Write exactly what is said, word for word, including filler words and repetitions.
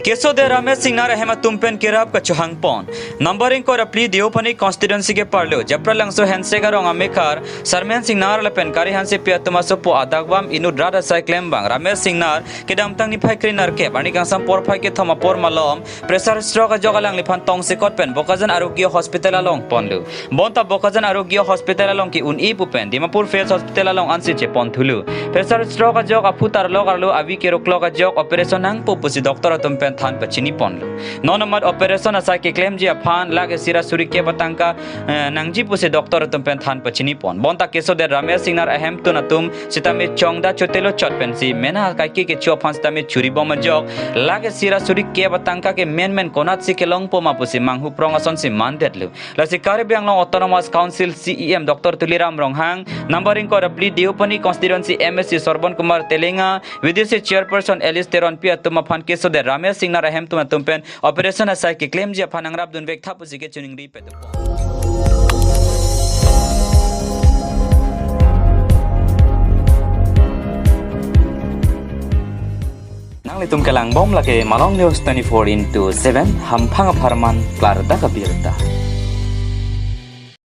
Keso det Ramesh Singnar ahem atum pen kerap kachohang pon. Number ingkoi ra phli Deopani constituency ke parlo Japralangso Hensek arong amekhar Sarmen Singnar lapen Kari Hansepi atum asopo adakvam inut rat asai klembang Ramesh Singnar kedamtang niphai kre-nerkep arni kangsam porphai kethom apor malom pressure stroke ajok alangliphan tongsekot pen Bokajan Arogya Hospital along ponlo. Bonta Bokajan Arogya Hospital along ke-un-e pu pen Dimapur Phase Hospital along ansi chepon thulo. Pressure stroke ajok aphu tarlok arlo avi keroklok ajok operation nangpo pusi doctor atum pen than pachini ponlo. Non amat operation asai keklemji aphan lakh isi ra suri kep atangka, eh, nangji pusi doctor atum pen than pachini pon. Bonta keso det Ramesh Singnar ahemtun atum sitame chongda chotelo chot pensi mena kaike kecho aphan sitame churi bom ajok lakh isi ra suri kep atangka ke menmen konatsi kelongpo ma pusi manghu prong asonsi mandetlo. Lasi Karbi Anglong Autonomous Council C E M Doctor Tuliram Ronghang, number ingkoi ra phli Deopani constituency M A C Sorbon Kumar Telenga, V D C chairperson Alice Teronpi atum aphan keso det Ramesh Singnar ahemtun atum pen operation asai keklemji aphan nangrapdun vek tha pusi kachiningri petupo. Nanglitum kelang bom lake Malong News twenty-four into seven, hamphang apharman klardak abirta.